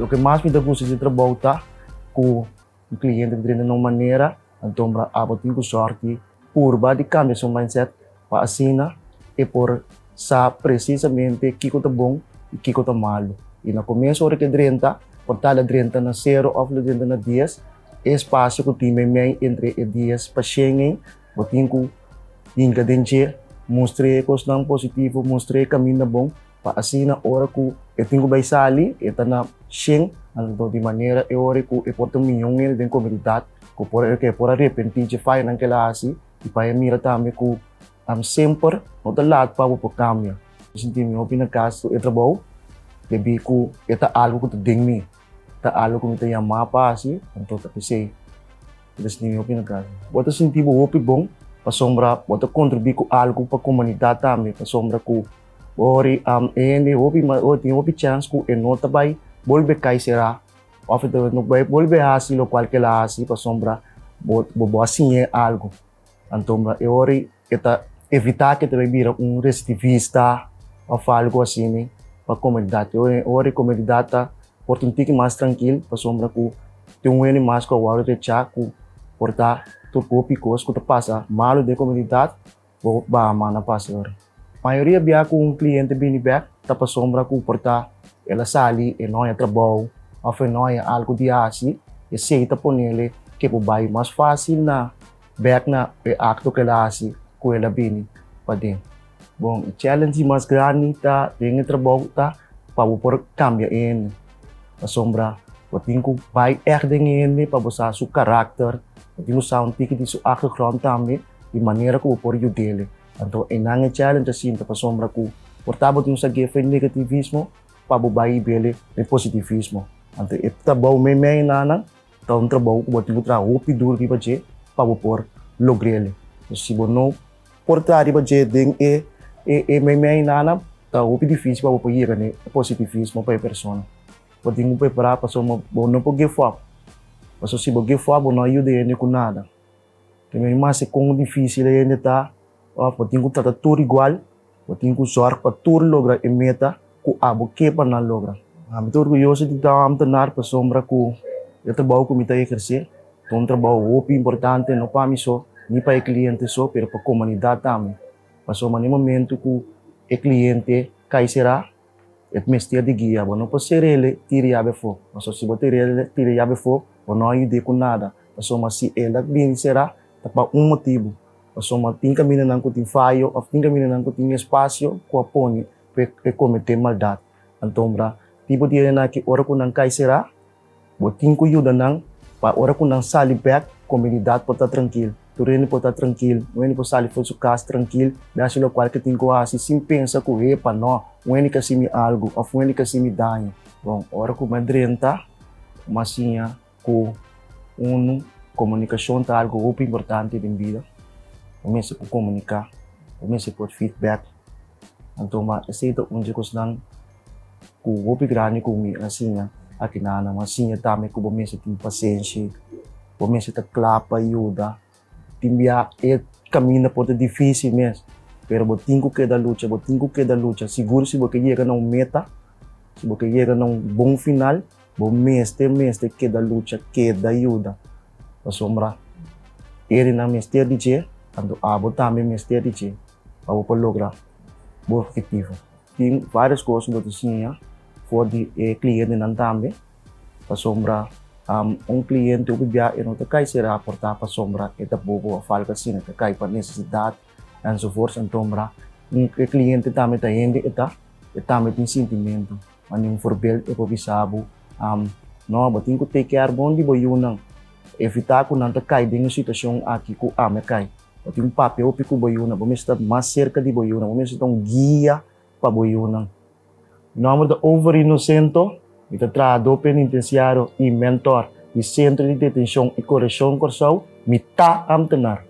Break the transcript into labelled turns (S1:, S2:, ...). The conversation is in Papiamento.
S1: Loke mas mi ta gusta di trabou ta ku un kliente ta drenta na un manera, anto abo tin ku sòrti purba di kambia su mindset pa asina e por sa presisamente kiko ta bon i kiko ta malu. I na komienso ora ku e drenta, por ta el a drenta na sero òf el a drenta na dies, e espasio ku tin meimei entre e dies pa shen ei, bo tin ku hinka den dje, mustr'é e kosnan positivo, mustr'é e kaminda bon, pa asina ora ku e tin ku bai sali, e ta na shen, anto di manera e ora ku e por ta mihó hende den komunidat, ku por e por a repentí dje fayonan ku el a hasi, i pa e mira tambe ku semper no ta lat pa bo por kambia. Mi sinti mi hopi na kas ku e trabou, debí ku e ta algu ku ta den mi, ta algu ku mi ta yamá pa hasi, anto ta p'esei mi ta sinti mi hopi na kas. Bo ta sinti bo hopi bon pasobra bo ta kontribuí ku algu pa komunidat tambe, pasobra ku ora e hende hopi tin hopi chèns ku e no ta bai bolbe kai será òf e no bai bolbe hasi lokual ku el a hasi pasobra bo bo a siñ'é algu. Anto e ora e ta evitá ku e ta bai bira un residivista òf algu asina pa komunidat. E ora e komunidat ta por ta un tiki mas trankil pasobra ku tin un hende mas ku a wòrdu rechá ku por ta tur hopi kos ku ta pasa malu den komunidat bo baha man a pasa e ora. Mayoria bia ku un kliente bini bèk ta pasobra ku por ta el a sali e no haña trabou òf e no haña algu di hasi, esei ta ponele ke bo bai mas fásil na Bek na e akto ku el a hasi ku el a bini paden. Bon, e challenge mas grandi ta den e trabou ta pa bo por kambia e hende. Pasobra bo tin ku bai ègt den e hende pa bo sa su karakter, bo tin ku sa un tiki di su achtergrond tambe di manera ku bo por yud'el. Anto einan e challenge a sinta pasobra ku por ta bo tin un sagu'e for e negativismo pa bo bai hib'el den positivismo. Anto e trabou meimei einan Ta un trabou ku bo tin ku traha hopi duru riba dje pa bo por logr'el. Si bo no por traha riba dje den e e meimei nana, ta hopi difísil pa bo por yega na e positivismo pa e persona. Bo tin ku prepará pasobra bo no por give up. Pasobra si bo give up bo no a yuda e hende ku nada. Primer mas kon difísil e hende ta, òf bo tin ku trata tur igual. Bo tin ku zòrg pa tur logra e meta ku abo ke pa nan logra. Mi ta orguyoso di ta un ámtenar pasobra ku e trabou ku mi ta ehersé ta un trabou hopi importante no pa mi so ni pa e kliente so pero pa komunidat tambe. Pasobra na e momentu ku e kliente kai será e mester di guia. Bo no por ser'el tira yabi afó pasobra si bo tir'el tira yabi afó bo no a yud'é ku nada pasobra si el a bini será ta pa un motibu. Pasobra tin kamindanan ku tin fayo òf tin kamindanan ku tin espasio ku a pone pa e kometé maldat. Antombra, tipo di hendenan aki ora ku nan kai será, bo tin ku yuda nan pa ora ku nan sali bèk, komunidat por ta trankil, tur hende por ta trankil, un hende por sali for su kas trankil, bai hasi lokual ke tin ku hasi sin pensa ku hepa nò, un hende ke hasi mi algu òf un hende ke hasi mi daño. Bon, ora ku mi a drenta, mi a siña. Ku unu, komunikashon ta algu hopi importante den bida. Bo mester por komuniká, bo mester por feedback. Anto ma esei ta un di e kosnan ku hopi grandi ku mi a siña aki nan. Mi a siña tambe ku bo mester tin pasenshi, bo mester ta kla pa yuda. Tin bia e kaminda por ta difísil mes, pero bo tin ku keda lucha, bo tin ku keda lucha. Sigur si bo ke yega na un meta, si bo ke yega na un bon final, bo mester mester keda lucha, keda yuda. Pasobra herinan mester di dje, anto abo tambe mester di dje pa bo por logra bo objetivo. Tin varios kos ku bo ta siña for di e klientenan tambe. Pasobra un kliente hopi bia e no ta kai ser raportá pasobra e ta bobo òf algu asina, e ta kai pa nesesidat enzovoorts. Antombra e kliente tambe ta hende e ta, e tambe tin sintimentu. Manda un voorbeeld e por bisa bo, no, bo tin ku take care bon di bo yunan, evitá ku nan ta kai den e situashon aki ku ami a kai. Bo tin ku papia hopi ku bo yunan, bo mester ta mas serka di bo yunan, bo mester ta un guia pa bo yunan. Mi nòmber ta Over Inocento, mi ta trahadó penitensiario i mentor di Sentro di Detenshon i Korekshon Kòrsou. Mi ta ámtenar.